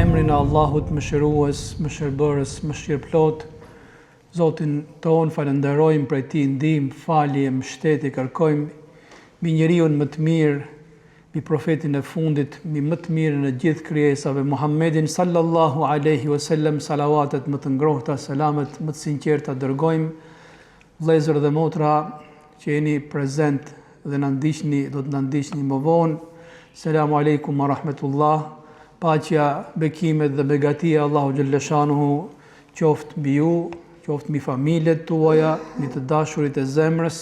emrin e Allahut Mëshirues, Mëshirbërës, Mëshirëplotë, Zotin tonë falënderojmë prej Tij ndihmë, falje, mbështetje kërkojmë, mbi njeriun më të mirë, mbi profetin e fundit, mbi më të mirën e gjithë krijesave, Muhammedin sallallahu alejhi ve sellem salavatet më të ngrohta, selamet më të sinqerta dërgojmë. Vëllezër dhe motra që jeni prezent dhe na ndiqni, do të na ndiqni më vonë. Selamu alejkum wa rahmetullah. Paqja, bekimet dhe begatia e Allahut xhelleshanuhu qoftë mbi ju, qoftë mbi familjet tuaja, mbi të dashurit e zemrës.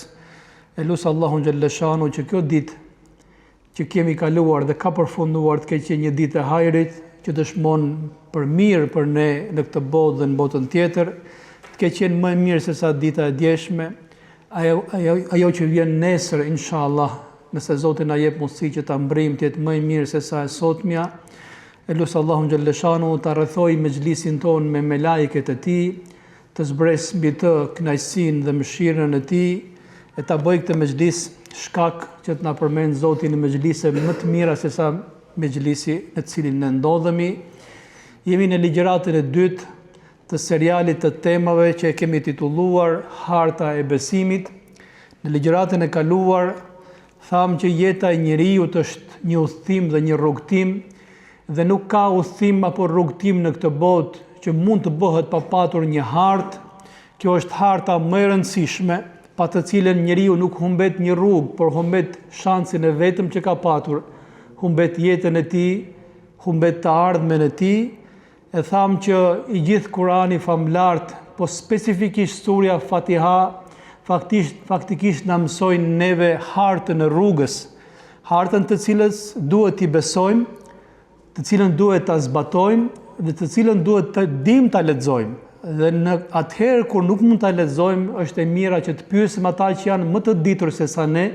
E lus Allahun xhelleshanuhu që kjo ditë që kemi kaluar dhe ka përfunduar të ketë qenë një ditë e hajrit që dëshmon për mirë për ne në këtë botë dhe në botën tjetër, të ketë qenë më e mirë se sa dita e djeshme, ajo, ajo, ajo që vjen nesër, inshallah, nëse Zoti na jep mundësi që ta mbrijmë të jetë më e mirë se sa e sotmja, e lus Allahun xhelleshanuhu ta rrethojë mexhlisin tonë me melaiket e tij, të zbresë mbi të kënaqësinë dhe mëshirën e Tij, e ta bëjë këtë mexhlis shkak që të na përmendë Zoti në mexhlise më të mira se sa mexhlisi në të cilin ne ndodhemi. Jemi në ligjëratën e dytë të serialit të temave që e kemi titulluar Harta e Besimit. Në ligjëratën e kaluar thamë që jeta e njeriut është një udhëtim dhe një rrugëtim Dhe nuk ka udhëtim apo rrugëtim në këtë botë që mund të bëhet pa patur një hartë. Kjo është harta më e rëndësishme, pa të cilën njeriu nuk humbet një rrugë, por humbet shansin e vetëm që ka patur, humbet jetën e tij, humbet të ardhmen e tij. E thamë që i gjithë Kurani famëlartë, po specifikisht surja Fatiha, faktisht, faktikisht na mësojnë neve hartën e rrugës, hartën të cilës duhet t'i besojmë, të cilën duhet ta zbatojmë dhe të cilën duhet të dimë ta lexojmë. Dhe në atëherë kur nuk mund ta lexojmë, është e mira që të pyesim ata që janë më të ditur se sa ne,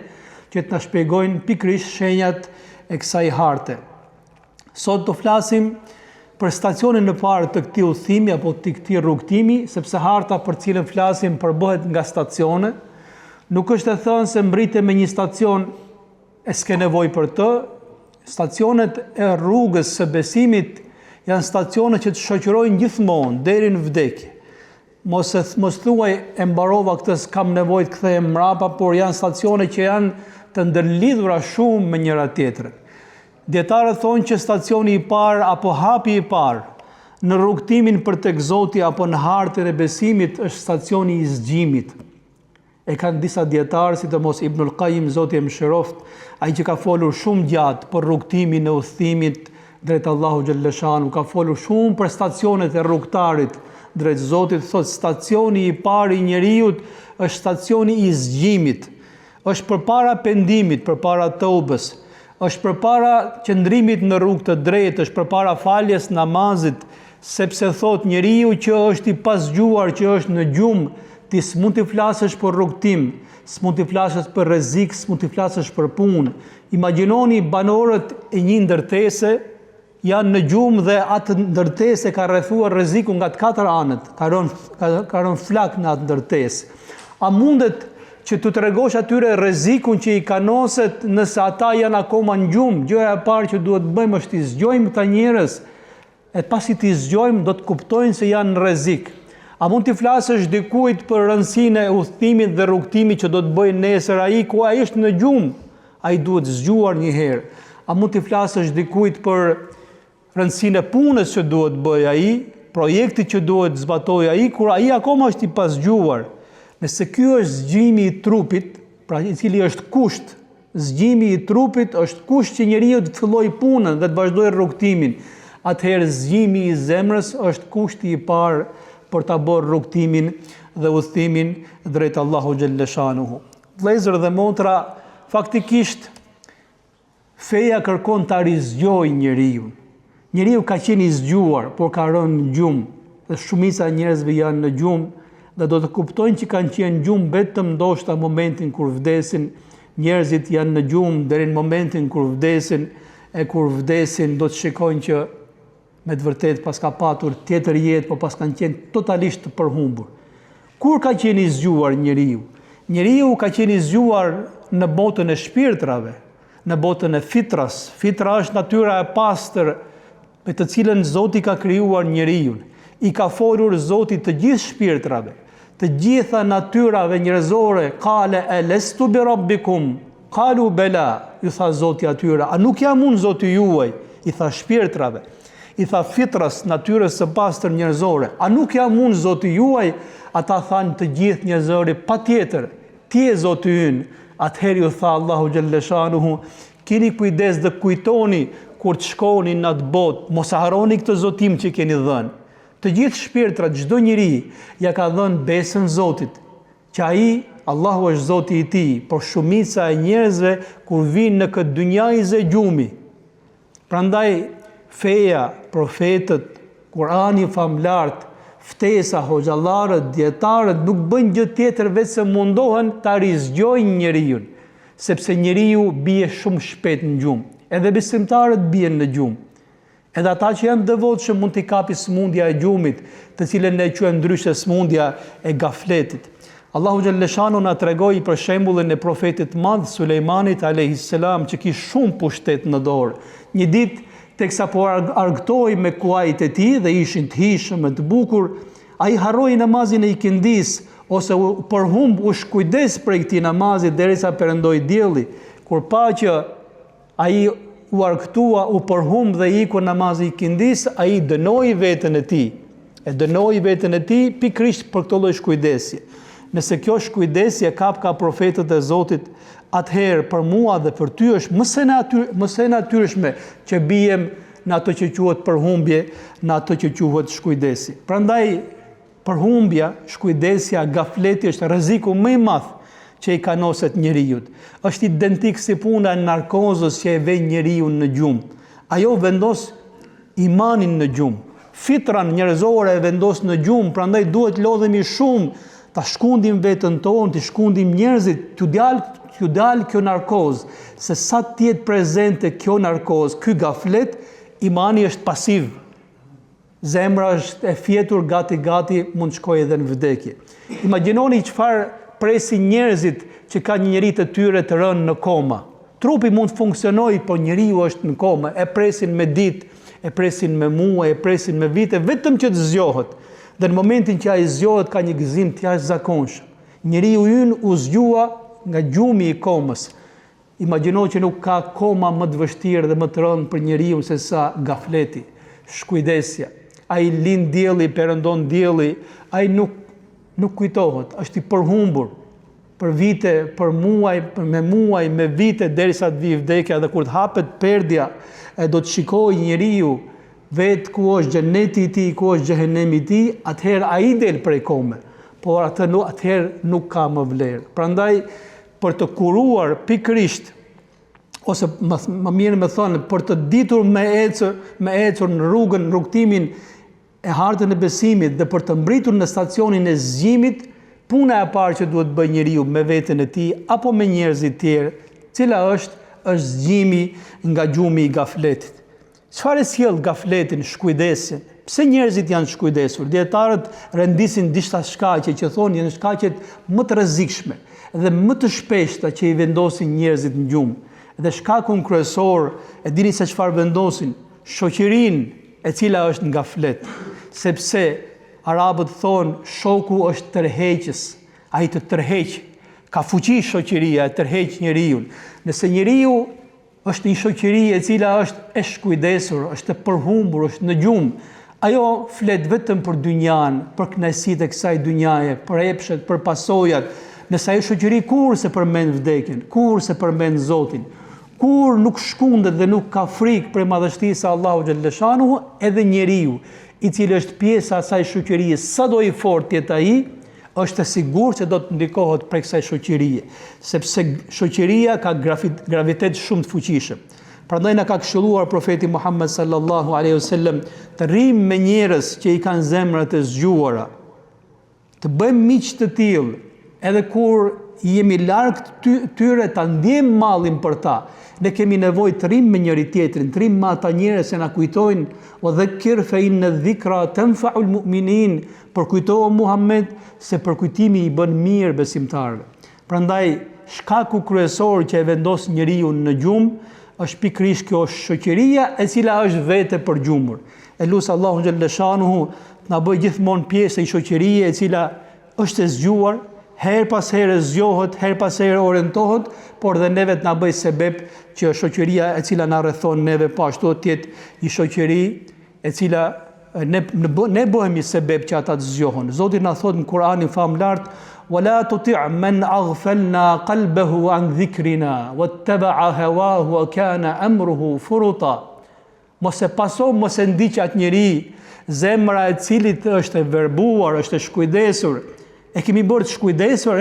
që të na shpjegojnë pikërisht shenjat e kësaj harte. Sot do flasim për stacionin e parë të këtij udhëtimi apo të këtij rrugëtimi, sepse harta për të cilën flasim përbëhet nga stacione. Nuk është e thënë se mbrite me një stacion e s'ke nevojë për të. Stacionet e rrugës së besimit janë stacione që të shoqërojnë gjithmonë deri në vdekje. Mos e mos thuaj e mbarova këtë s'kam nevojë të kthehem mbrapa, por janë stacione që janë të ndërlidhura shumë me njëra tjetrën. Dijetarët thonë që stacioni i parë apo hapi i parë në rrugëtimin për tek Zoti apo në hartën e besimit është stacioni i zgjimit. E kanë disa dijetarë, sidomos Ibnul Kajim, Zoti e mëshiroftë, ai që ka folur shumë gjatë për rrugëtimin e udhëtimit drejt Allahu xhelleshanu, ka folur shumë për stacionet e rrugëtarit drejt Zotit, thotë stacioni i parë i njeriut është stacioni i zgjimit. Është përpara pendimit, përpara teubës, është përpara qëndrimit në rrugë të drejtë, është përpara faljes namazit, sepse thotë njeriu që është i pazgjuar, që është në gjumë, ti s'mund t'i flasësh për rrugëtim, s'mund t'i flasësh për rrezik, s'mund t'i flasësh për punë. Imagjinoni banorët e një ndërtese Janë në gjumë dhe atë ndërtesë e ka rrethuar rreziku nga të katër anët, ka rënë ka, ka rënë flakë në atë ndërtesë. A mundet që t'u tregosh atyre rrezikun që i kanoset nëse ata janë akoma në gjumë? Gjëja e parë që duhet të bëjmë është t'i zgjojmë këta njerëz. E pasi t'i zgjojmë do të kuptojnë se janë në rrezik. A mund t'i flasësh dikujt për rëndësinë e udhëtimit dhe rrugëtimit që do të bëjë nesër ai ku ai është në gjumë? Ai duhet zgjuar një herë. A mund t'i flasësh dikujt për rëndësinë e punës që duhet të bëjë ai, projektit që duhet të zbatojë ai, kur ai akoma është i pazgjuar? Nëse ky është zgjimi i trupit, pra i cili është kusht, zgjimi i trupit është kusht që njeriu të fillojë punën dhe të vazhdojë rrugëtimin, atëherë zgjimi i zemrës është kushti i parë për ta bërë rrugëtimin dhe udhëtimin drejt Allahu xhelleshanuhu. Vëllezër dhe motra, faktikisht feja kërkon ta rizgjojë njeriun. Njeriu ka qenë i zgjuar, por ka rënë në gjumë. Dhe shumica e njerëzve janë në gjumë dhe do të kuptojnë që kanë qenë në gjumë vetëm ndoshta momentin kur vdesin. Njerëzit janë në gjumë deri në momentin kur vdesin e kur vdesin do të shikojnë që Me të vërtetë paska patur tjetër jetë, po paskan qenë totalisht të përhumbur. Kur ka qenë i zgjuar njeriu? Njeriu ka qenë i zgjuar në botën e shpirtrave, në botën e fitras. Fitra është natyra e pastër. me të cilën Zoti ka krijuar njeriun. I ka folur Zoti të gjithë shpirtrave, të gjitha natyrave njerëzore, kale elestu bi rabbikum, kalu bela, ju tha Zoti atyre, a nuk jam unë Zoti juaj, i tha shpirtrave, i tha fitras, natyrës së pastër njerëzore, a nuk jam unë Zoti juaj, ata thanë të gjithë njëzëri, patjetër, ti je Zoti ynë, atëherë ju tha Allahu xhelleshanuhu, kini kujdes dhe kujtoni kur të shkoni në atë botë, mos e harroni këtë zotim që keni dhënë. Të gjithë shpirtrat, çdo njeri ia ka dhënë besën Zotit, që ai, Allahu është Zoti i tij, por shumica e njerëzve kur vijnë në këtë dynja i zë gjumi. Prandaj feja, profetët, Kurani famëlartë, ftesa, hoxhallarët, dijetarët nuk bëjnë gjë tjetër veçse mundohen ta rizgjojnë njeriun, sepse njeriu bie shumë shpejt në gjumë. Edhe besimtarët bien në gjumë. Edhe ata që janë të devotshëm mund t'i kapi sëmundja e gjumit, të cilën ne e quajmë ndryshe sëmundja e gafletit. Allahu xhelleshanu na tregoi për shembullin e profetit të madh Sulejmanit alejhi selam që kish shumë pushtet në dorë. Një ditë, teksa po argëtohej me kuajt e tij dhe ishin të hijshëm e të bukur, ai harroi namazin e ikindisë ose u përhumb, u shkujdes prej këtij namazi derisa perëndoi dielli. Kur pa që Ai u argëtua, u përhumb dhe iku namazi i ikindisë, ai dënoi veten e tij. E dënoi veten e tij pikërisht për këtë lloj shkujdesje. Nëse kjo shkujdesje kapka profetët e Zotit, atëherë për mua dhe për ty është më se natyr, më se e natyrshme që biem në ato që quhet përhumbje, në ato që quhet shkujdesje. Prandaj Përhumbja, shkujdesja, gafleti është rreziku më i madh që i kanoset njeriut. Është identik si puna e narkozës që e vë njeriun në gjumë. Ajo vendos imanin në gjumë. Fitran njerëzore e vendos në gjumë, prandaj duhet lodhemi shumë ta shkundim veten tonë, t'i shkundim njerëzit, t'u dalë t'u dalë kjo narkozë, se sa të jetë prezente kjo narkozë, ky gaflet, imani është pasiv. Zemra është e fjetur gati gati mund të shkojë edhe në vdekje. Imagjinoni çfarë presin njerëzit që kanë një njeri të tyre të rënë në koma. Trupi mund të funksionojë, por njeriu është në koma. E presin me ditë, e presin me muaj, e presin me vite, vetëm që të zgjohet. Dhe në momentin që ai zgjohet ka një gëzim të jashtëzakonshëm. Njeriu ynë u zgjua nga gjumi i komës. Imagjino që nuk ka koma më të vështirë dhe më të rëndë për njeriun se sa gafleti, shkujdesja. Ai lind dielli, perëndon dielli, ai nuk nuk kujtohet, është i përhumbur për vite, për muaj, për me muaj, me vite derisa të vijë vdekja dhe kur të hapet perdja e do të shikojë njeriu vetë ku është xheneti i tij, ku është xhehenemi i tij, atëherë ai del prej kome, por atë nuk atëherë nuk ka më vlerë. Prandaj për të kuruar pikërisht ose më, më mirë me thënë për të ditur me ecur, me ecur në rrugën, në rrugëtimin e hartën e besimit dhe për të mbritur në stacionin e zgjimit, puna e parë që duhet të bëjë njeriu me veten e tij apo me njerëzit tjerë, cila është është zgjimi nga gjumi i gafletit. Çfarë e sjell gafletin, shkujdesjen? Pse njerëzit janë shkujdesur? Dijetarët rendisin disa shkaqe që thonë janë shkaqet më të rrezikshme dhe më të shpeshta që i vendosin njerëzit në gjumë. Dhe shkakun kryesor e dini se çfarë vendosin? Shoqërinë e cila është në gaflet. Sepse arabët thonë shoku është tërheqës, ai të tërheq. Ka fuqi shoqëria e tërheq njeriun. Nëse njeriu Është një shoqëri e cila është e shkujdesur, është e përhumbur, është në gjumë. Ajo flet vetëm për dynjanë, për kënaqësitë e kësaj dynjaje, për epshet, për pasojat. Nëse ajo shoqëri kurrë s'e përmend vdekjen, kurrë s'e përmend Zotin, kurrë nuk shkundet dhe nuk ka frikë prej madhështisë së Allahut xhelleshanuhu, edhe njeriu, i cili është pjesë e asaj shoqërie, sado i fortë të jetë ai, është e sigurt se do të ndikohet prej kësaj shoqërie, sepse shoqëria ka gravitet shumë të fuqishëm. Prandaj na ka këshilluar profeti Muhammed sallallahu alaihi wasallam të rrimë me njerëz që i kanë zemrat e zgjuara. Të bëjmë miq të tillë, edhe kur jemi larg tyre ta ndjejmë mallin për ta. Ne kemi nevojë të rrimë me njëri-tjetrin, të rrimë me ata njerëz që na kujtojnë, "Wa dhakkir fa inna dhikra tanfa'ul mu'minin", Përkujto o Muhammed se përkujtimi i bën mirë besimtarëve. Prandaj, shkaku kryesor që e vendos njeriun në gjumë Është pikërisht kjo shoqëria e cila është vetë e përgjumur. E lus Allahun xhelleshanuhu të na bëjë gjithmonë pjesë e një shoqërie e cila është e zgjuar, herë pas here zgjohet, herë pas here orientohet, por dhe neve të na bëjë sebep që shoqëria e cila na rrethon neve po ashtu të jetë një shoqëri e cila ne ne bëhemi sebep që ata të zgjohen. Zoti na thotë në Kur'anin famëlartë, "Wa la tuti' man aghfalna qalbahu an dhikrina wattaba'a hawahu wa kana amruhu furuta." Mos e paso, mos e ndiq atë njeri, zemra e cilit është e verbuar, është e shkujdesur. E kemi bërë të shkujdesur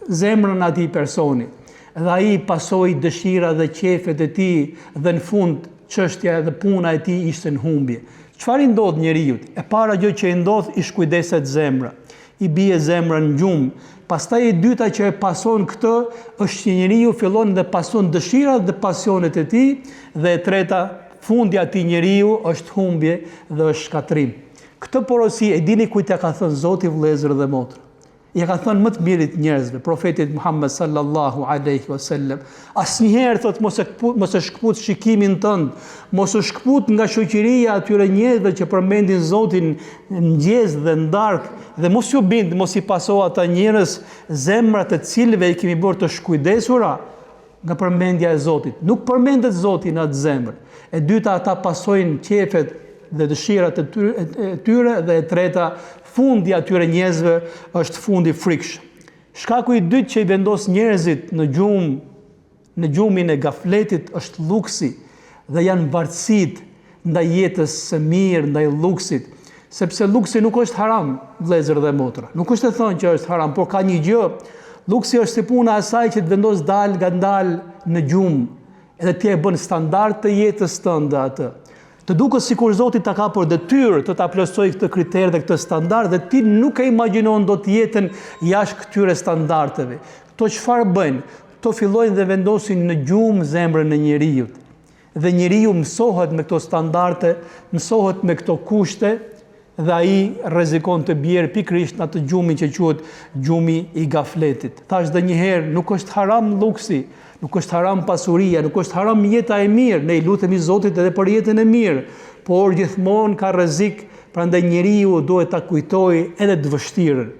zemrën e atij personi. Dhe ai pasoi dëshirat dhe qejfet e tij dhe në fund çështja dhe puna e tij ishte në humbje. Çfarë i ndodh njeriut? E para gjë që i ndodh i shkujdeset zemra. I bie zemra në gjumë. Pastaj e dyta që e pason këtë është që njeriu fillon dhe pason dëshirat dhe pasionet e tij dhe e treta fundi i atij njeriu është humbje dhe është shkatërrim. Këtë porosi e dini kujt ia ka thënë Zoti vëllezër dhe motra. Ia ka thënë më të mirit njerëzve, profetit Muhammed sallallahu alaihi wasallam. Asnjëherë thotë mos e kput, mos e shkput shikimin tënd, mos u shkput nga shoqëria e atyre njerëzve që përmendin Zotin në mëngjes dhe në darkë dhe mos ju bind, mos i paso ata njerëz, zemrat e të cilëve i kemi bërë të shkujdesura nga përmendja e Zotit. Nuk përmendet Zoti në atë zemër. E dyta ata pasojnë qejfet dhe dëshirat e tyre, e tyre dhe e treta fundi i atyre njerëzve është fund i frikshëm. Shkaku i dytë që i vendos njerëzit në gjumë, në gjumin e gafletit është luksi dhe janë vartësitë ndaj jetës së mirë, ndaj luksit, sepse luksi nuk është haram, vëllezër dhe motra. Nuk është e thënë që është haram, por ka një gjë. Luksi është si puna e asaj që të vendos dalëngadalë në gjumë, edhe ti e bën standard të jetës tënde atë. Të duket sikur Zoti ta ka për detyrë të ta plotësojë këtë kriter dhe këtë standard dhe ti nuk e imagjinon dot jetën jashtë këtyre standardeve. Këto çfarë bëjnë? Këto fillojnë dhe vendosin në gjumë zemrën e njeriut. Dhe njeriu mësohet me këto standarde, mësohet me këto kushte dhe ai rrezikon të bjerë pikërisht në atë gjumin që quhet gjumi i gafletit. Thashë dhe një herë, nuk është haram luksi, nuk është haram pasuria, nuk është haram jeta e mirë, ne i lutemi Zotit edhe për jetën e mirë, por gjithmonë ka rrezik, prandaj njeriu duhet ta kujtojë edhe të vështirën.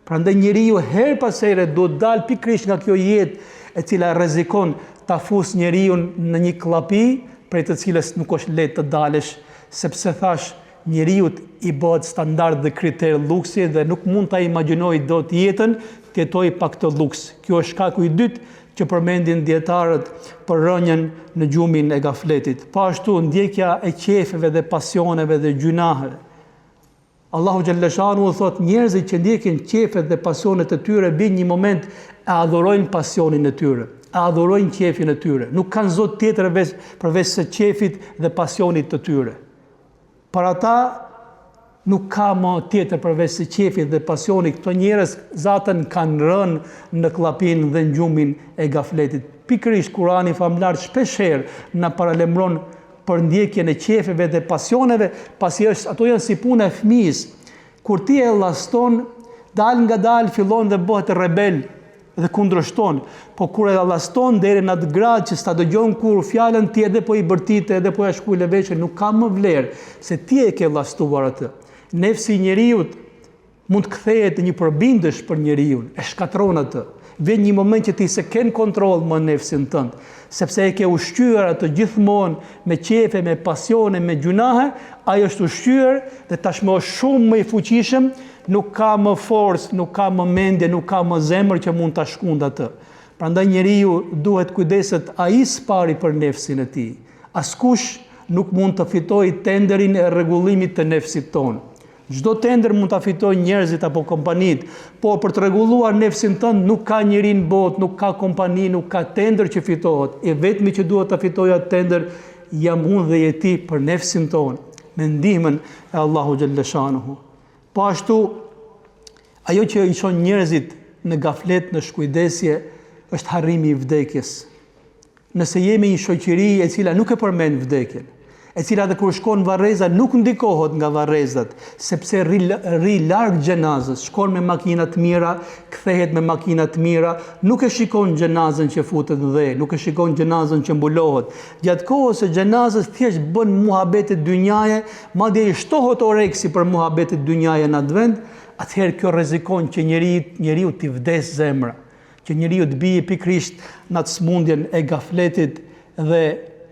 Prandaj njeriu herë pas here duhet të dalë pikërisht nga kjo jetë e cila rrezikon ta fusë njeriun në një kllapi prej të cilës nuk është lehtë të dalësh, sepse thashë njeriut i bëhet standard dhe kriter luksi dhe nuk mund ta imagjinojë dot jetën të jetojë pa këtë luks. Kjo është shkaku i dytë që përmendin dijetarët për rënien në gjumin e gafletit. Po ashtu ndjekja e qejfeve dhe pasioneve dhe gjynaheve. Allahu xhelleshanuhu thotë njerëzit që ndjekin qejfet dhe pasionet e tyre vjen një moment e adhurojnë pasionin e tyre, e adhurojnë qejfin e tyre. Nuk kanë zot tjetër veç përveç se qejfit dhe pasionit të tyre. Për ata nuk ka më tjetër përveç se qejfit dhe pasionit. Këto njerëz zaten kanë rënë në kllapinë dhe në gjumin e gafletit. Pikërisht Kurani famëlartë shpeshherë na paralajmëron për ndjekjen e qejfeve dhe pasioneve, pasi është ato janë si puna e fëmijës. Kur ti e llaston, dalëngadalë fillon dhe bëhet rebel dhe kundërshton. Po kur e llaston deri në atë gradë që s'ta dëgjon kurrë fjalën ti edhe po i bërtite edhe po ja shkule veshën, nuk ka më vlerë se ti e ke llastuar atë. Nefsi i njeriut Mund të kthehet në një përbindësh për njeriun, e shkatërron atë. Vjen një moment që ti s'e ke në kontroll më nefsin tënd, sepse e ke ushqyer atë gjithmonë me qejfe, me pasione, me gjynahe, ai është ushqyer dhe tashmë është shumë më i fuqishëm, nuk ka më forcë, nuk ka më mendje, nuk ka më zemër që mund ta shkundë atë. Prandaj njeriu duhet të kujdeset ai së pari për nefsin e tij. Askush nuk mund të fitojë tenderin e rregullimit të nefsit tonë. Çdo tender mund ta fitojnë njerëzit apo kompanitë, por për të rregulluar nefsin tënd nuk ka njeri në botë, nuk ka kompani, nuk ka tender që fitohet. I vetmi që duhet ta fitojë atë tender jam unë dhe je ti për nefsin tonë, me ndihmën e Allahu xhelleshanuhu. Po ashtu, ajo që i çon njerëzit në gaflet, në shkujdesje, është harrimi i vdekjes. Nëse jemi një shoqëri e cila nuk e përmend vdekjen, e cila edhe kur shkon në varreza nuk ndikohet nga varrezat, sepse rri, rri larg xhenazës, shkon me makina të mira, kthehet me makina të mira, nuk e shikon xhenazën që futet në dhe, nuk e shikon xhenazën që mbulohet. Gjatë kohës së xhenazës thjesht bën muhabete dynjaje, madje i shtohet oreksi për muhabete dynjaje në atë vend, atëherë kjo rrezikon që njeri, njeriu t'i vdesë zemra. Që njeriu të bie pikërisht në atë sëmundjen e gafletit dhe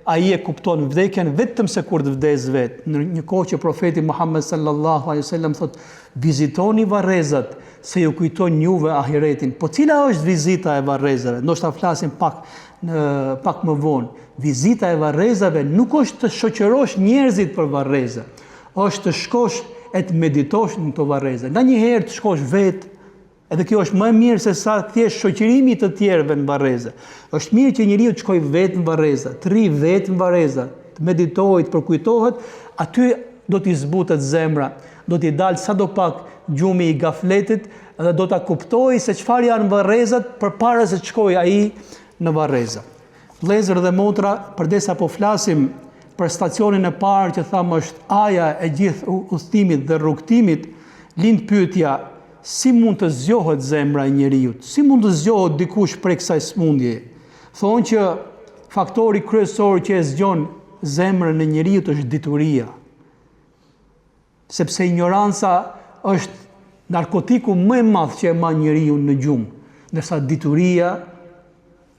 ai e kupton vdekjen vetëm se kur të vdesë vetë. Në një kohë që profeti Muhammed sallallahu alaihi wasallam thotë vizitoni varrezat se ju kujtojnë juve ahiretin. Po cila është vizita e varrezave? Ndoshta flasim pak në pak më vonë. Vizita e varrezave nuk është të shoqërosh njerëzit për varreza. Është të shkosh e të meditosh në këto varreza. Nganjëherë të shkosh vetë Edhe kjo është më e mirë se sa thjesht shoqërimi i të tjerëve në varreza. Është mirë që njeriu të shkojë vetë në varreza, të rrijë vetë në varreza, të meditojë, të përkujtohet, aty do t'i zbutet zemra, do t'i dalë sadopak gjumi i gafletit dhe do ta kuptojë se çfarë janë varrezat përpara se të shkojë ai në varreza. Vëllezër dhe motra, përderisa po flasim për stacionin e parë që thamë është A-ja e gjithë udhëtimit dhe rrugëtimit, lind pyetja si mund të zgjohet zemra e njeriut? Si mund të zgjohet dikush prej kësaj sëmundjeje? Thonë që faktori kryesor që e zgjon zemrën e njeriut është dituria. Sepse injoranca është narkotiku më i madh që e mban njeriun në gjumë, ndërsa dituria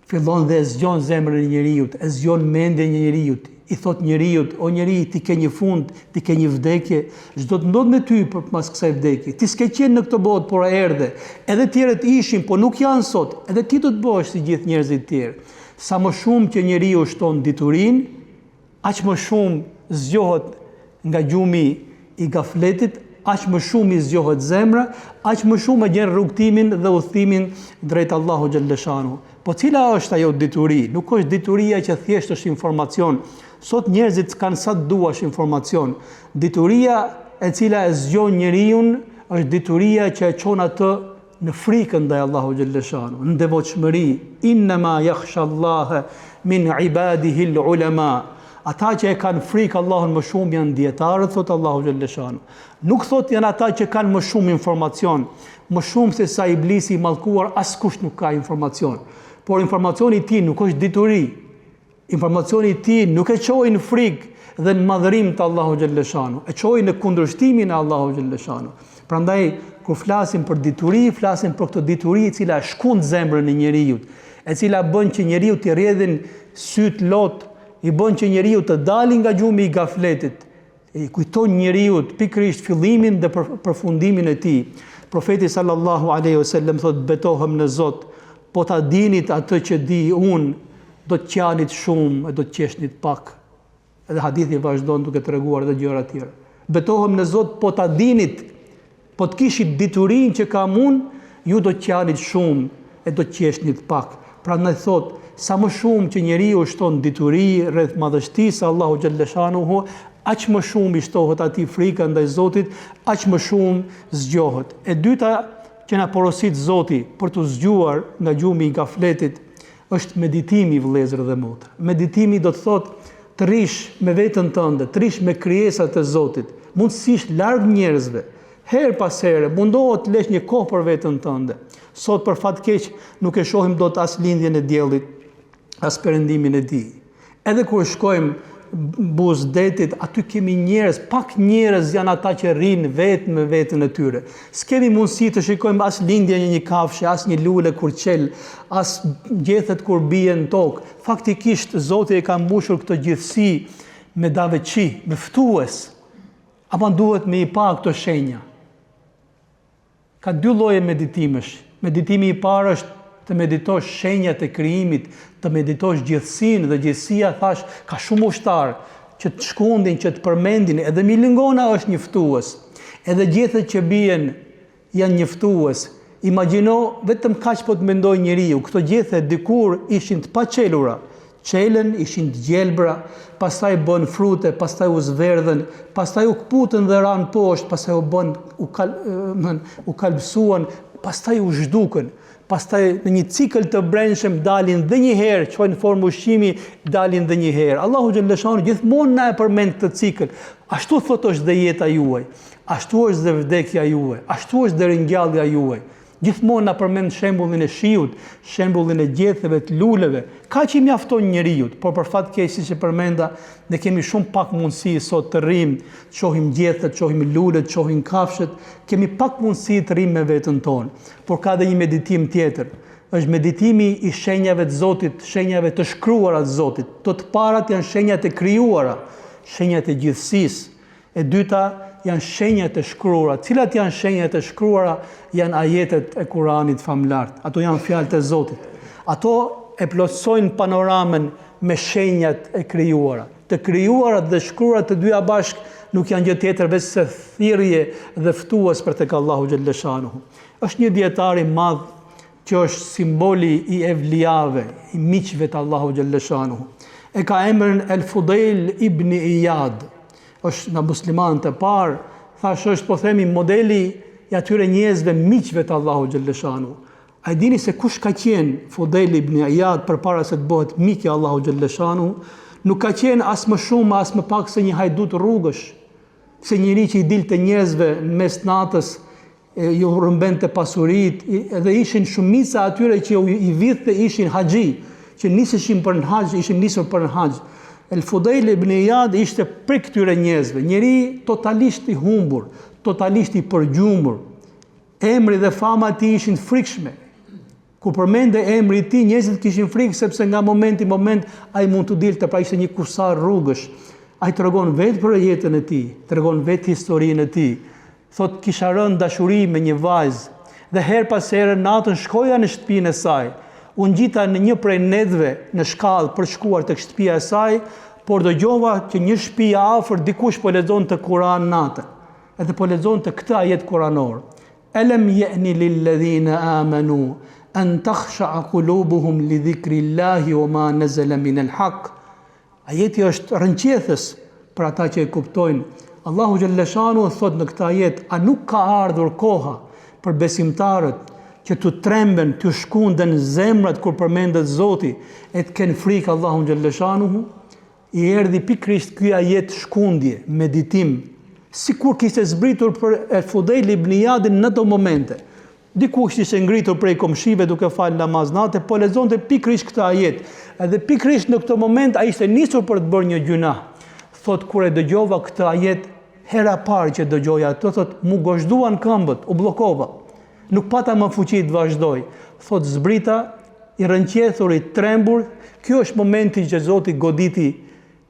fillon dhe e zgjon zemrën e njeriut, e zgjon mendjen e njeriut, i thotë njeriut, o njeri, ti ke një fund, ti ke një vdekje, ç'do të ndodhë me ty për pas kësaj vdekje. Ti s'ke qenë në këtë botë, por erdhe. Edhe tjerët ishin, po nuk janë sot. Edhe ti do të bëhesh si gjithë njerëzit tjerë. Sa më shumë që njeriu shton diturinë, Aq më shumë zgjohet nga gjumi i gafletit, aq më shumë i zgjohet zemra, aq më shumë e gjen rrugëtimin dhe udhëtimin drejt Allahu xhelleshanuhu. Po cila është ajo dituri? Nuk është dituria që thjesht është informacion. Sot njerëzit kanë sa të duash informacion. Dituria e cila e zgjon njeriun është dituria që e çon atë në frikën ndaj Allahu xhelleshanuhu, në devotshmëri, innama yakhsha Allaha min ibadihi al-ulama. Ata që e kanë frikë Allahun më shumë janë dijetarët, thotë Allahu xhelleshanuhu. Nuk thotë janë ata që kanë më shumë informacion, më shumë se sa iblisi i mallkuar askush nuk ka informacion. Por informacioni i tij nuk është dituri, Informacioni i tij nuk e çoi në frikë dhe në madhërim të Allahu xhelleshanuhu, e çoi në kundërshtimin e Allahu xhelleshanuhu. Prandaj kur flasim për dituri, flasim për këtë dituri e cila shkund zemrën e njeriut, e cila bën që njeriu t'i rrjedhin sytë lot, i bën që njeriu të dali nga gjumi i gafletit, I kujton njeriut pikërisht fillimin dhe përfundimin e tij. Profeti sallallahu alaihi wasallam thotë betohem në Zot, po ta dinit atë që di unë, do të qanit shumë e do të qeshnit pak. Edhe hadithi vazhdon duke treguar edhe gjëra të tjera. Betohem në Zot, po ta dinit Po të kishit diturinë që kam unë, ju do të qanit shumë e do të qeshnit pak. Prandaj thotë, sa më shumë që njeriu shton dituri rreth madhështisë së Allahu xhelleshanuhu, aq më shumë i shtohet atij frika ndaj Zotit, aq më shumë zgjohet. E dyta që na porosit Zoti për t'u zgjuar nga gjumi i gafletit, është meditimi vëllezër dhe motra. Meditimi do të thotë të rrish me veten tënde, të rrish me krijesat e Zotit, mundësisht larg njerëzve. Herë pas here, mundohu të lesh një kohë për veten tënde. Sot për fat keq nuk e shohim dot as lindjen e diellit, as perëndimin e tij. Edhe kur shkojmë buzë detit, aty kemi njerëz, pak njerëz janë ata që rrinë vetë me veten e tyre. S'kemi mundësi të shikojmë as lindjen e një kafshe, as një lule kur çel, as gjethet kur bien në tokë. Faktikisht Zoti e ka mbushur këtë gjithësi me davetçi, me ftues. Ama duhet me i pa këto shenja. Ka dy lloje meditimesh. Meditimi i parë është të meditosh shenjat e krijimit, të meditosh gjithësinë dhe gjithësia thashë ka shumë ushtarë që të shkundin, që të përmendin, edhe milingona është një ftues. Edhe gjethet që bien janë një ftues. Imagjino vetëm kaq po të mendojë njeriu, këto gjethe dikur ishin të paçelura, çelën, ishin të gjelbra, pastaj bënë frute, pastaj u zverdhën, pastaj u këputën dhe ranë poshtë, pastaj u bënë, u kal, u kalbësuan, pastaj u zhdukën. Pastaj në një cikël të brendshëm dalin dhe një herë, çojnë formë ushqimi, dalin dhe një herë. Allahu xhelleshanuhu gjithmonë na e përmend këtë cikël. Ashtu thotë është dhe jeta juaj, ashtu është dhe vdekja juaj, ashtu është dhe ringjallja juaj. Gjithmonë na përmend shembullin e shiut, shembullin e gjetheve të luleve. Kaq i mjafton njeriut, por për fat keq siç e përmenda, ne kemi shumë pak mundësi sot të rrimë, të shohim gjethet, të shohim lulet, të shohim kafshët, kemi pak mundësi të rrimë me veten tonë. Por ka dhe një meditim tjetër. Është meditimi i shenjave të Zotit, shenjave të shkruara të Zotit. Të të parat janë shenjat e krijuara, shenjat e gjithësisë. E dyta janë shenjat e shkruara. Cilat janë shenjat e shkruara? Janë ajetet e Kuranit famëlartë. Ato janë fjalët e Zotit. Ato e plotësojnë panoramën me shenjat e krijuara. Të krijuarat dhe shkruarat të dyja bashkë nuk janë gjë tjetër veçse thirrje dhe ftues për tek Allahu xhelleshanuhu. Është një dijetar i madh që është simboli i evlijave, i miqve të Allahu xhelleshanuhu. E ka emrin El Fudejl ibn Ijad. Është nga muslimanët e parë, thashë është po themi modeli i atyre njerëzve miqve të Allahu xhelleshanuhu. A e dini se kush ka qenë Fudejl ibn Ijad përpara se të bëhet mik i Allahu xhelleshanuhu? Nuk ka qenë as më shumë as më pak se një hajdut rrugësh, se njeri që i dilte njerëzve në mes natës e ju rrëmbente pasuritë, edhe ishin shumica atyre që i vidhte ishin haxhi, që niseshin për në haxh, ishin nisur për në haxh. El Fudejl ibn Ijad ishte prej këtyre njerëzve, njeri totalisht i humbur, totalisht i përgjumur. Emri dhe fama e tij ishin të frikshme. Kur përmendej emri i tij, njerëzit kishin frikë sepse nga momenti në moment ai mund t'u dilte, pra ishte një kusar rrugësh. Ai tregon vetë për jetën e tij, tregon vetë historinë e tij. Thotë kisha rënë në dashuri me një vajzë dhe herë pas here natën shkoja në shtëpinë e saj. U ngjita në një prej netëve në shkallë për të shkuar tek shtëpia e saj, por dëgjova që një shtëpi afër dikush po lexonte Kur'an natën. Edhe po lexonte këtë ajet kuranor. Elem je'ni lil-ledhine amenu en takhsha'a kulubuhum li dhikrillahi wa ma nezele minel hak. Ajeti është rrënqethës për ata që e kuptojnë. Allahu xhelleshanuhu thotë në këtë ajet, a nuk ka ardhur koha për besimtarët që t'u tremben, t'u shkunden zemrat kur përmendet Zoti e të kenë frikë Allahun xhelleshanuhu? I erdhi pikërisht ky ajet shkundje, meditim, sikur kishte zbritur për Fudejl ibn Ijadin në ato momente. Dikush ishte ngritur prej komshive duke falë namaz nate, po lexonte pikërisht këtë ajet. Edhe pikërisht në këtë moment ai ishte nisur për të bërë një gjynah. Thotë kur e dëgjova këtë ajet, hera e parë që dëgjoja atë, thotë m'u gozhduan këmbët, u bllokova. Nuk pata më fuqi të vazhdoj. Thotë zbrita i rrënqethur, i trembur, ky është momenti që Zoti goditi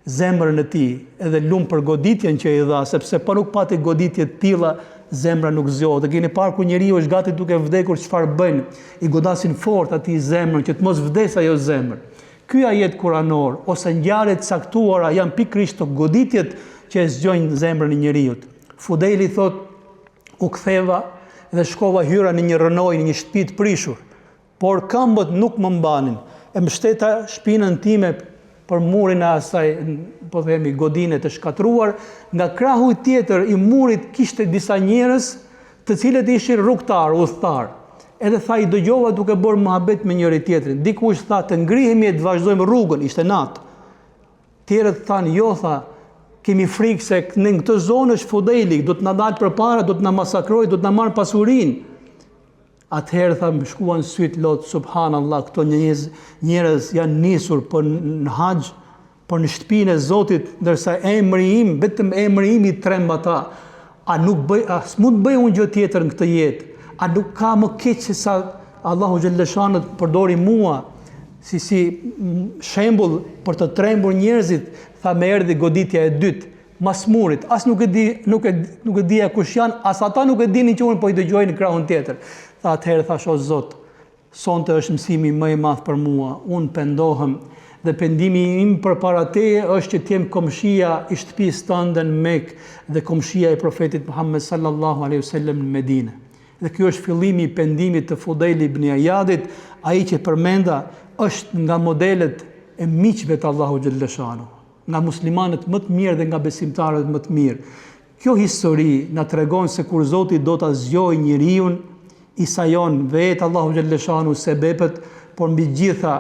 zemrën e tij, edhe lum për goditjen që i dha, sepse po nuk pati goditje të tilla, zemra nuk zgjohet. E keni parë kur njeriu është gati duke vdekur çfarë bëjnë? I godasin fort atij zemrën që të mos vdesë ajo zemër. Ky ajet kuranor ose ngjarje të caktuara janë pikërisht këto goditjet që e zgjojnë zemrën e njeriut. Fudejli thotë U ktheva dhe shkova hyra në një rrënojë, në një shtëpi të prishur, por këmbët nuk më mbanin. E mbështeta shpinën time për murin e asaj, po themi, godine të shkatërruar. Nga krahu tjetër i murit kishte disa njerëz, të cilët ishin rrugëtarë, udhëtarë. Edhe tha i dëgjova duke bërë muhabet me njëri-tjetrin. Dikush tha të ngrihemi e të vazhdojmë rrugën, ishte natë. Tjerët thanë, jo, tha, kemi frikë se në këtë zonë është Fudejli, do të na dalë përpara, do të na masakrojë, do të na marrë pasurinë. Atëherë tha, më shkuan sytë lot, subhanallah, këto njerëz, njerëz janë nisur për në haxh, për në shtëpinë e Zotit, ndërsa emri im, vetëm emri im i tremb ata. A nuk bëj, a s'mund të bëj unë gjë tjetër në këtë jetë? A nuk ka më keq se sa Allahu xhelleshanuhu të përdori mua si si shembull për të trembur njerëzit, tha më erdhi goditja e dytë mas murit. As nuk e di, nuk e nuk e dija kush janë, as ata nuk e dinin që unë po i dëgjoj në krahun tjetër. Tha atëherë thashë o Zot, sonte është mësimi më i madh për mua. Unë pendohem dhe pendimi im përpara teje është që të jem komshia i shtëpisë tënde në Mekë dhe komshia i profetit Muhammed sallallahu alaihi wasallam në Medinë. Dhe ky është fillimi i pendimit të Fudejl ibn Ijadit, ai që përmenda është nga modelet e miqve të Allahu xhelleshanuhu, nga muslimanët më të mirë dhe nga besimtarët më të mirë. Kjo histori na tregon se kur Zoti do ta zgjojë njeriun, I sajon vetë Allahu xhelleshanuhu sebepet, por mbi gjitha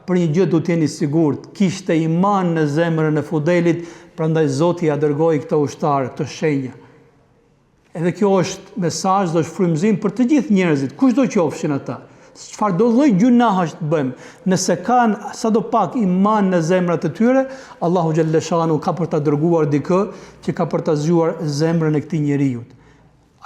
për një gjë duhet të jeni sigurt, kishte iman në zemrën e Fudejlit, prandaj Zoti ia dërgoi këto ushtarë, këto shenja. Edhe kjo është mesazh dhe është frymëzim për të gjithë njerëzit, kushdo qofshin ata, çfarëdo lloj gjynahesh të bëjmë, nëse kanë sado pak iman në zemrat e tyre, Allahu xhelleshanuhu ka për ta dërguar dikë që ka për ta zgjuar zemrën e këtij njeriu.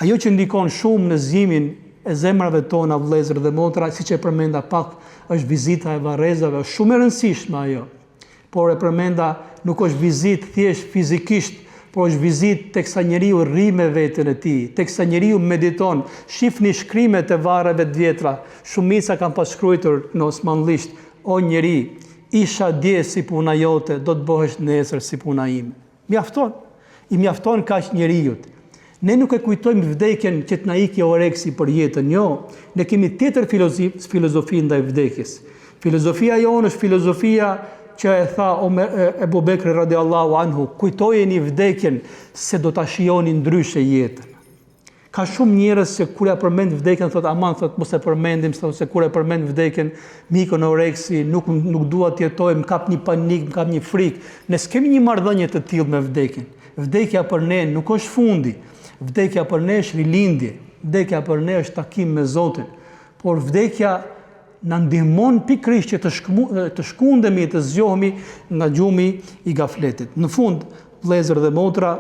Ajo që ndikon shumë në zgjimin e zemrave tona vëllezër dhe motra, siç e përmenda pak, është vizita e varrezave, është shumë e rëndësishme ajo. Por e përmenda, nuk është vizitë thjesht fizikisht, por është vizitë teksa njeriu rri me veten e tij, teksa njeriu mediton. Shifni shkrimet e varreve të vjetra, shumica kanë pas shkruajtur në osmanllisht, o njeri, isha dje si puna jote, do të bëhesh nesër si puna ime. Mjafton. I mjafton kaq njeriut. Ne nuk e kujtojmë vdekjen që të na iki oreksi për jetën, jo. Ne kemi tjetër filozofi ndaj vdekjes. Filozofia jonë është filozofia që e tha Omer, Ebu Bekri radiallahu anhu, kujtojeni vdekjen se do ta shijoni ndryshe jetën. Ka shumë njerëz që kur ja përmend vdekjen thotë aman thotë mos e përmendim se se kur e përmend vdekjen më ikën oreksi, nuk nuk dua të jetoj, më kap një panik, më kap një frikë. Ne s'kemi një marrëdhënie të tillë me vdekjen. Vdekja për ne nuk është fundi. Vdekja për ne është rilindje. Vdekja për ne është takim me Zotin. Por vdekja na ndihmon pikërisht që të shkmu, të shkundemi e të zgjohemi nga gjumi i gafletit. Në fund, vëllezër dhe motra,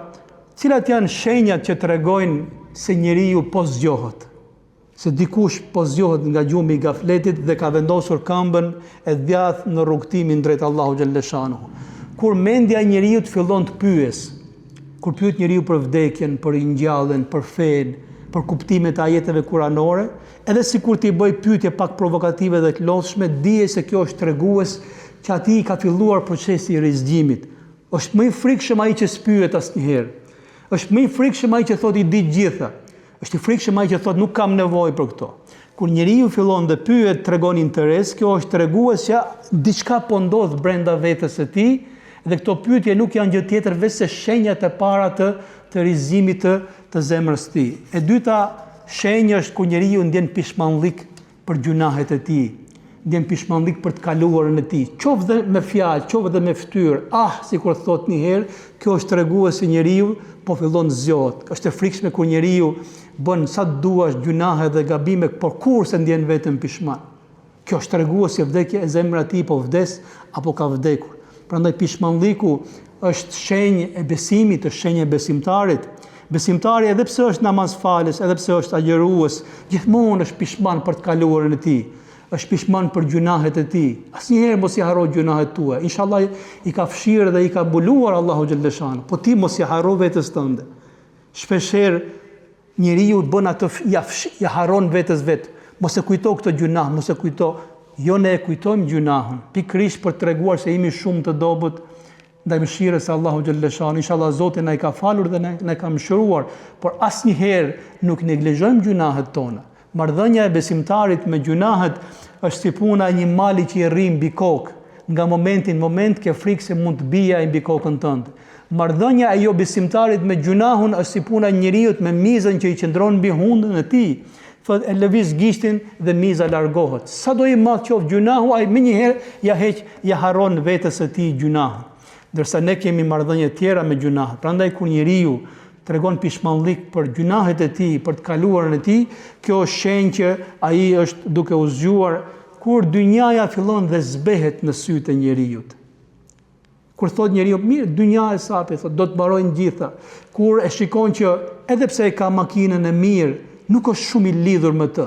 Cilat janë shenjat që tregojnë se njeriu po zgjohet? Se dikush po zgjohet nga gjumi i gafletit dhe ka vendosur këmbën e djathtë në rrugëtimin drejt Allahut xhelleshanuhu. Kur mendja e njeriut fillon të pyesë, kur pyet njeriu për vdekjen, për ringjalljen, për fenë, për kuptimet e ajeteve kuranore, edhe sikur t'i bëjë pyetje pak provokative dhe të lodhshme, dije se kjo është tregues që atij i ka filluar procesi i rizgjimit. Është më i frikshëm ai që s'pyet asnjëherë. Është më i frikshëm ai që thotë i di të gjitha. Është i frikshëm ai që thotë nuk kam nevojë për këto. Kur njeriu fillon dhe pyet, tregon interes, kjo është tregues që diçka po ndodh brenda vetes së tij dhe këto pyetje nuk janë gjë tjetër veçse shenjat e para të të rizgjimit të të zemrës së tij. E dyta shenjë është kur njeriu ndjen pishmanllik për gjynahet e tij, ndjen pishmanllik për të kaluarën e tij, qoftë dhe me fjalë, qoftë dhe me fytyrë, ah, sikur thotë një herë, kjo është tregues se njeriu po fillon të zgjohet. Është e frikshme kur njeriu bën sa të duash gjynahe dhe gabime, por kurrë s'e ndjen veten pishman. Kjo është tregues se vdekja e zemra e tij po vdes apo ka vdekur. Prandaj pishmanlliku është shenjë e besimit, është shenjë e besimtarit. Besimtari edhe pse është namazfalës, edhe pse është agjërues, gjithmonë është pishman për të kaluarën e tij. Është pishman për gjynahet e tij. Asnjëherë mos i harro gjynahet tua. Inshallah i ka fshirë dhe i ka mbuluar Allahu xhelleshanuhu. Po ti mos i harro vetes tënde. Shpeshherë Njeriu bën atë ja ja harron vetes vet. Mos e kujto këtë gjynah, mos e kujto. Jo ne e kujtojmë gjynahun, pikërisht për të treguar se jemi shumë të dobët ndaj mëshirës së Allahut xhelleshanuhu. Inshallah Zoti na i ka falur dhe na na ka mëshiruar, por asnjëherë nuk neglizhojmë gjynahet tona. Marrëdhënia e besimtarit me gjynahet është si puna e një mali që i rri mbi kokë, nga momenti në moment ke frikë se mund të bie ai mbi kokën tënde. Marrëdhënia e jobesimtarit me gjynahun është si puna e njeriut me mizën që i qëndron mbi hundën e tij. Thotë e lëviz gishtin dhe miza largohet. Sado i madh qoftë gjynahu, ai menjëherë ia heq, ia harron vetes së tij gjynahun. Ndërsa ne kemi marrëdhënie tjera me gjynahet. Prandaj kur njeriu tregon pishmanllik për gjynahet e tij, për të kaluarën e tij, kjo është shenjë që ai është duke u zgjuar kur dynjaja fillon dhe zbehet në sytë e njeriut. Kur thotë njeriu, mirë, dynja e sapi, thotë, do të mbarojnë gjitha. Kur e shikon që edhe pse e ka makinën e mirë, nuk është shumë i lidhur me të.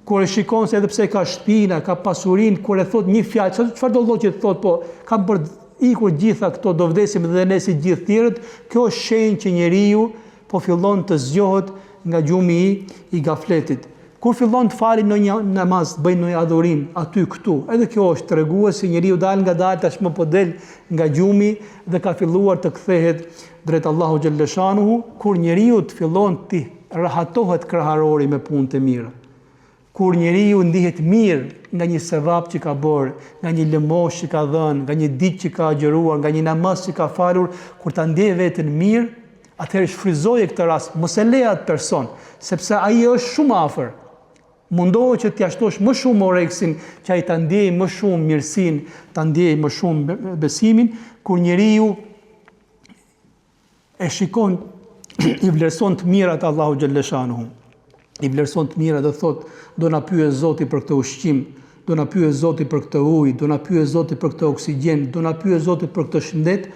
Kur e shikon se edhe pse e ka shtëpinë, ka pasurinë, kur e thotë një fjalë, çfarë do lloj që të thotë, po kanë për ikur gjitha këto, do vdesim dhe ne si gjithë tjerët, kjo është shenjë që njeriu po fillon të zgjohet nga gjumi i, i gafletit. Kur fillon të fali ndonjë namaz, të bëjë ndonjë adhurim aty këtu, edhe kjo është tregues se njeriu dalëngadalë tashmë po del nga gjumi dhe ka filluar të kthehet drejt Allahu xhelleshanuhu, kur njeriu të fillon t'i rahatohet kraharori me punë të mira. Kur njeriu ndihet mirë nga një sevap që ka bërë, nga një lëmoshë që ka dhënë, nga një ditë që ka agjëruar, nga një namaz që ka falur, kur ta ndjejë veten mirë, atëherë shfrytëzoje këtë rast, mos e le atë person, sepse ai është shumë afër. Mundohu që t'ia shtosh më shumë oreksin, që ai ta ndjejë më shumë mirësinë, ta ndjejë më shumë besimin, kur njeriu e shikon i vlerëson të mirat e Allahut xhelleshanuhu. I vlerëson të mirat dhe thotë, do na pyesë Zoti për këtë ushqim, do na pyesë Zoti për këtë ujë, do na pyesë Zoti për këtë oksigjen, do na pyesë Zoti për këtë shëndet,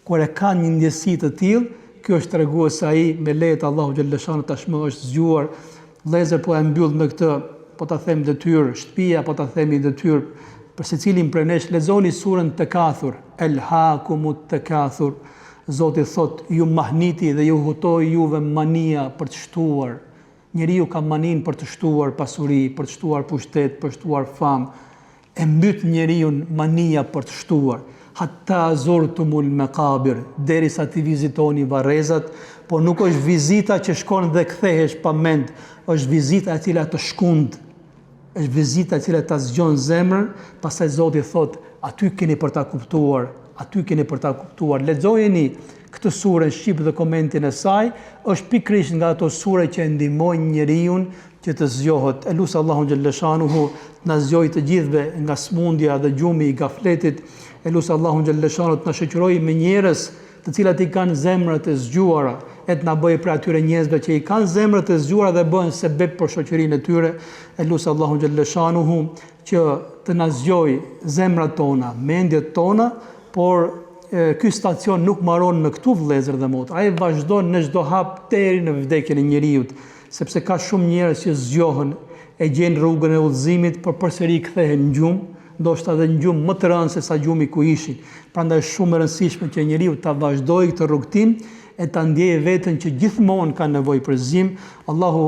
Kur e ka një ndjesi të tillë, ky është tregues se ai me leje të Allahut xhelleshanuhu tashmë është zgjuar. Vëllezër po e mbyll me këtë, po ta them detyrë shtëpia, po ta themi detyrë për secilin prej nesh, lexoni surën Tekathur, Elhakumut Tekathur. Zoti thotë, ju mahniti dhe ju hutoi juve mania për të shtuar. Njeriu ka maninë për të shtuar pasuri, për të shtuar pushtet, për të shtuar famë. E mbyt njeriun mania për të shtuar. Hatta zurtumul mekabir, derisa t'i vizitoni varrezat, por nuk është vizita që shkon dhe kthehesh pa mend, është vizita e cila të shkund, është vizita e cila ta zgjon zemrën, pastaj Zoti thotë, aty keni për ta kuptuar, aty keni për ta kuptuar. Lexojeni këtë sure në shqip dhe komentin e saj, është pikërisht nga ato sure që e ndihmojnë njeriun që të zgjohet. E lus Allahun xhelleshanuhu të na zgjojë të gjithëve nga smundja dhe gjumi i gafletit. E lus Allahun xhelleshanuhu të na shoqërojë me njerëz të cilat i kanë zemrat e zgjuara, e të na bëjë prej atyre njerëzve që i kanë zemrat e zgjuara dhe bëhen sebep për shoqërinë e tyre. E lus Allahun xhelleshanuhu që të na zgjojë zemrat tona, mendjet tona, por ky stacion nuk mbaron me këtu vëllezër dhe motra. Ai vazhdon në çdo hap deri në vdekjen e njeriut, sepse ka shumë njerëz që zgjohen, e gjejnë rrugën e udhëzimit, por përsëri kthehen në gjumë, ndoshta edhe në gjumë më të rëndë se sa gjumi ku ishin. Prandaj është shumë e rëndësishme që njeriu ta vazhdojë këtë rrugëtim e ta ndjejë veten që gjithmonë ka nevojë për zgjim. Allahu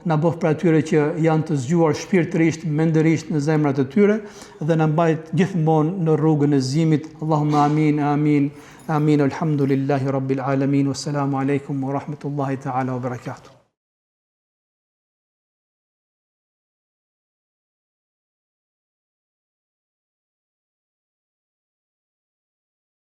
na bëftë prej atyre që janë të zgjuar shpirtërisht, mendërisht në zemrat e tyre dhe na mbajtë gjithmonë në rrugën e zgjimit. Allahumma amin, amin, amin. Alhamdulillahi rabbil alamin. Wassalamu alaikum wa rahmatullahi ta'ala wa barakatuh.